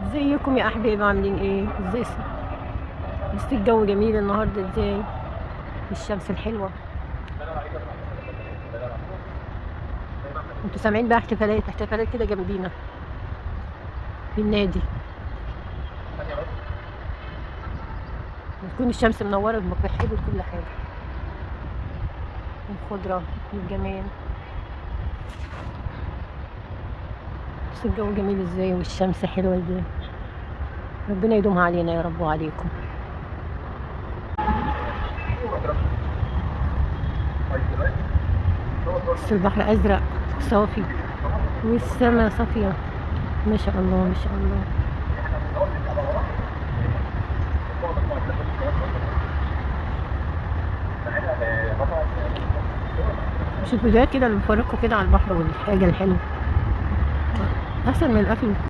ازيكم يا احباب؟ عاملين ايه؟ ازاي؟ بس الجو جميل النهارده ازاي، الشمس الحلوة. انتوا سامعين بقى احتفالات احتفالات كده جنبينا في النادي. بتكون الشمس منورة بتحب كل حاجة، الخضرة والجمال. بس الجو جميل ازاي والشمس حلوة ازاي. ربنا يدومها علينا يا رب وعليكم. بس البحر ازرق صافي والسماء صافية، ما شاء الله ما شاء الله. مش الفيديوهات كده اللي بفرجكم كده على البحر والحاجة الحلوة احسن من الاكل.